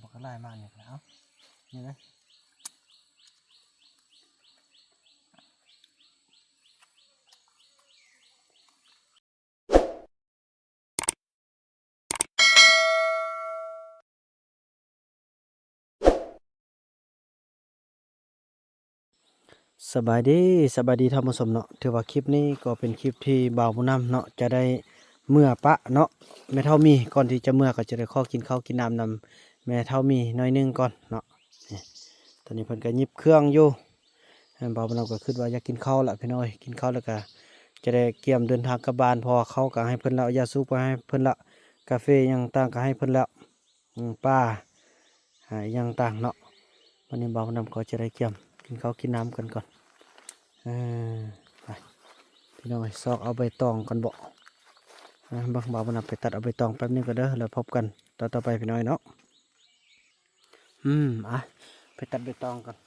ບັກຫຼາຍມານີ້ກໍໄດ້ ເອົາ ນີ້ເດີ. ສະບາຍດີ ສະບາຍດີທ່ານຜູ້ຊົມເນາະ. ຖືວ່າຄລິບນີ້ກໍເປັນຄລິບທີ່ບ່າວບຸນນຳເນາະ ຈະໄດ້ເມືອປະເນາະ ແມ່ເຖົ້າມີ. ກ່ອນທີ່ຈະເມືອກໍຈະໄດ້ຂໍກິນເຂົ້າກິນນ້ຳນຳແມ່ເຖົ້າມີໜ້ອຍໜຶ່ງກ່ອນເນາະ. ນີ້ ຕອນນີ້ເພິ່ນກໍຫຍິບເຄື່ອງຢູ່. ບ່າວບຸນນຳກໍຄິດວ່າຢາກກິນເຂົ້າລະພີ່ນ້ອງເອີຍ, ກິນເຂົ້າແລ້ວກໍຈະໄດ້ກຽມເດີນທາງກັບບ້ານ ເພາະວ່າເຂົ້າກໍໃຫ້ເພິ່ນແລ້ວ, ຢາສູບກໍໃຫ້ເພິ່ນແລ້ວ, ກາເຟຫຍັງຕ່າງກໍໃຫ້ເພິ່ນແລ້ວ. ອືມ ປາ ຫາຫຍັງຕ່າງເນາະ. ວັນນີ້ບ່າວນຳກໍຈະໄດ້ກຽມກິນເຂົ້າກິນນ້ຳກັນກ່ອນ. ເອີ ໄປ ພີ່ນ້ອງເອີຍ ຊອກເອົາໃບຕອງກ່ອນເບາະ. ເບິ່ງ ບ່າວນຳໄປຕັດເອົາໃບຕອງແປັບໜຶ່ງກ່ອນເດີ ແລ້ວພົບກັນຕອນຕໍ່ໄປ ພີ່ນ້ອງເນາະ. ອືມ ອ່ະ ໄປຕັດໃບຕອງກ່ອນ.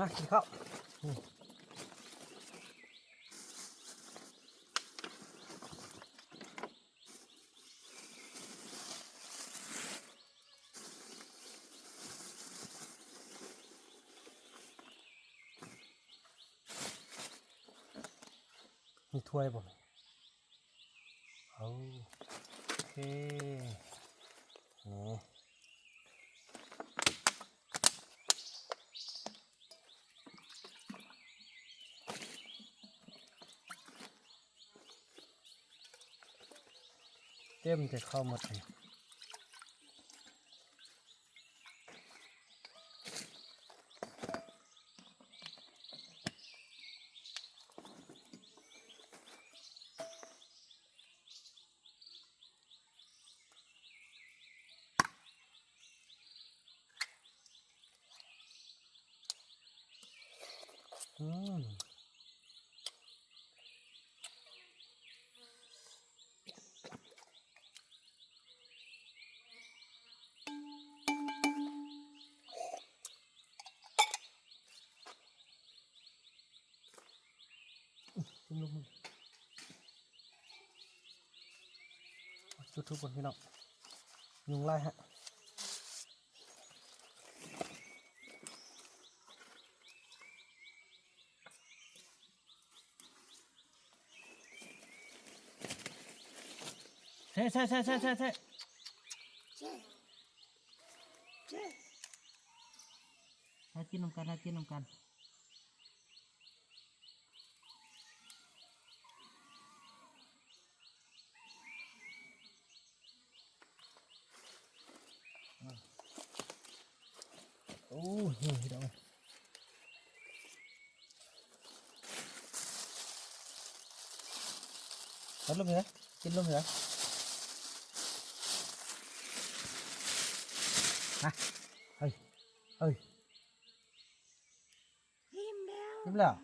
ມາກິນເຂົ້າ. ມີຖ້ວຍບໍ່? ໂອເຄ ນີ້ ເຕັມແຕ່ເຂົ້າໝົດນີ້. ອືມ ຈຸດທູບກ່ອນພີ່ນ້ອງ ຍຸງຫຼາຍຮະ. ເຊ ເຊ ເຊ ເຊ ເຊ ເຊ ມາກິນນຳກັນ ມາກິນນຳກັນ. ໂອ້ຍ ເຮີ້ຍ ພີ່ນ້ອງ ຕັດລົງເຫືອ ກິນລົງເຫືອ ມາ ເຮີ້ຍ ເຮີ້ຍ. ອີ່ມແລ້ວ ອີ່ມແລ້ວ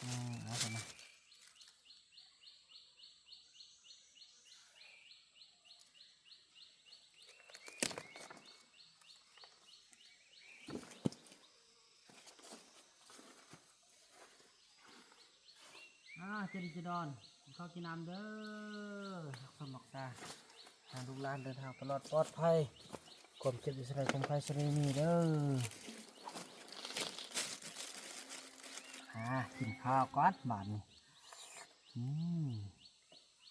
ອືມ ເອົາເຂົ້າມາ. ອ່າ ຈະດີຈະດອນ ກິນເຂົ້າກິນນ້ຳເດີ ຮັກສາໝັກສາ ໃຫ້ລູກຫຼານເດີນທາງຕະຫຼອດປອດໄພ ຄວາມເຈັບຢ່າສະແດງ ຄວາມໄຂ້ສະແດງມີເດີ. ອ່າ ກິນເຂົ້າກ່ອນບາດນີ້ ອືມ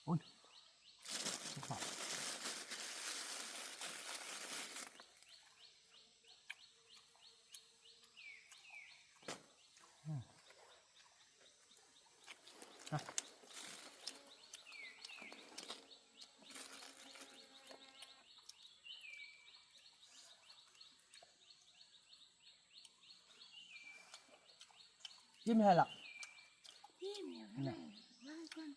ໂອ້ຍ ສຸກແລ້ວ. ອືມ ເ ກິນໃຫ້ລະ ອີ່ມແລ້ວ ນະ ວາງກ່ອນ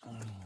ອືມ.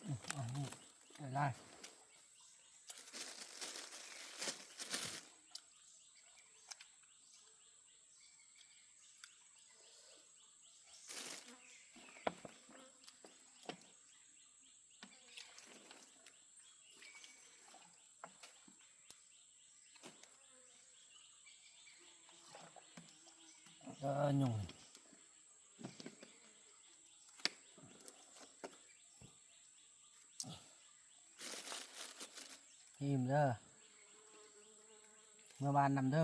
ອືມ ເອົານີ້ຫຼາຍໆ. ເອີ ຍຸງ ອີ່ມເດີ ເມືອບ້ານນຳເດີ.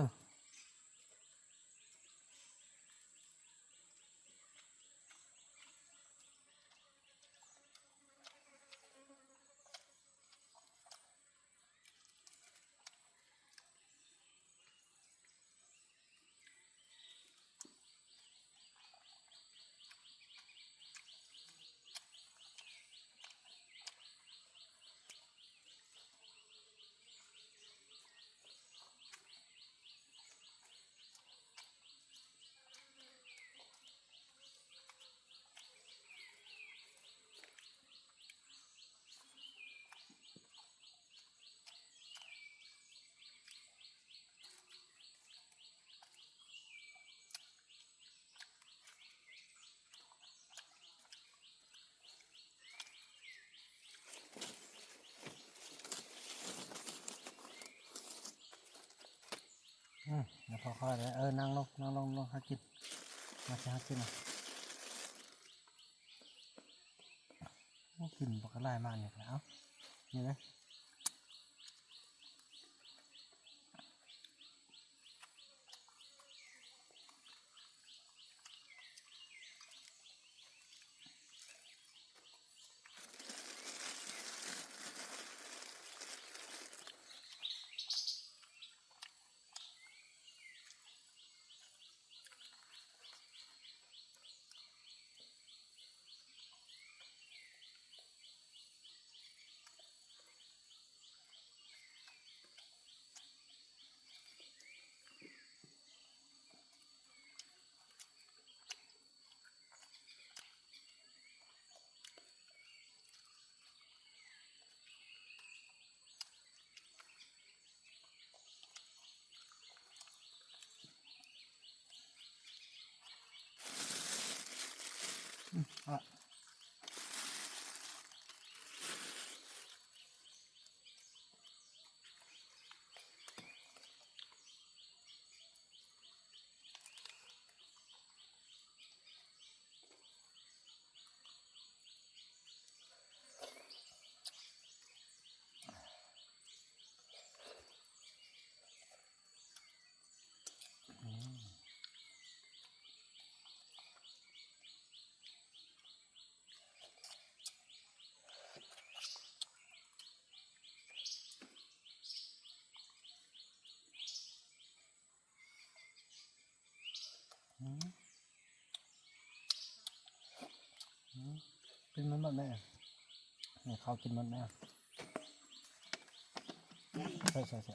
ອືມ ແລ້ວພໍຄ່ອຍເດີ ເອີ ນັ່ງລົງ ນັ່ງລົງ ລົງຫາກິນ ມາຊິຫາກິນນະ. ໂອ້ ກິນບັກຫຼາຍມາກນີ້ ເອົາ ນີ້ເດີ. ອ ກິນມັນໝົດແມ່ ໃຫ້ເຂົາກິນໝົດແມ່ ໃສ່ ໃສ່ ໃສ່.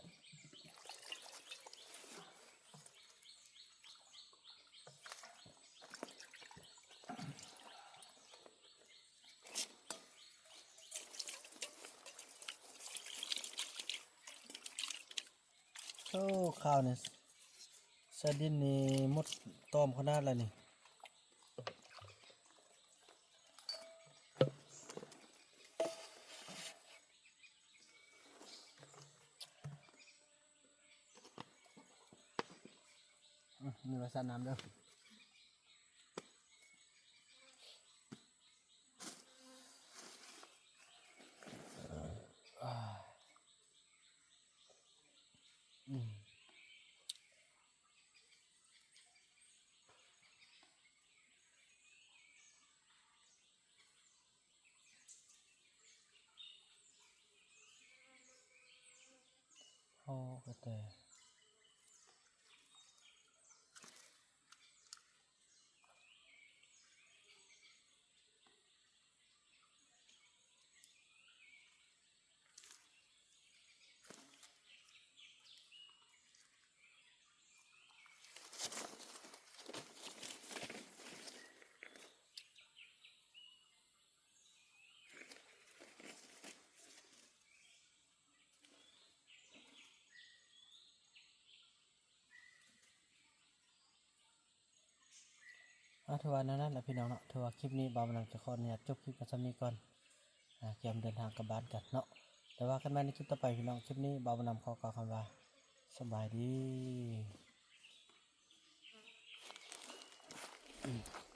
ໂອ້ ຂ້າວນີ້ ສະດິນນີ້ໝົດຕອມຂະໜາດແລ້ວນີ້. ອືມ ມີວ່າສາດນ້ຳເດີ້. ອືມ ໂອ້ ກະແຕ. ອາ ຖືວ່າແນວນັ້ນລະພີ່ນ້ອງເນາະ ຖືວ່າຄລິບນີ້ບ່າວບຸນນຳຈະຂໍອະນຸຍາດຈົບຄລິບໄວ້ສ່ຳນີ້ກ່ອນ ອາ ກຽມເດີນທາງກັບບ້ານກັນເນາະ ແລ້ວວ່າກັນໃໝ່ໃນຄລິບຕໍ່ໄປພີ່ນ້ອງ. ຄລິບນີ້ບ່າວບຸນນຳຂໍກ່າວຄຳວ່າ ສະບາຍດີ.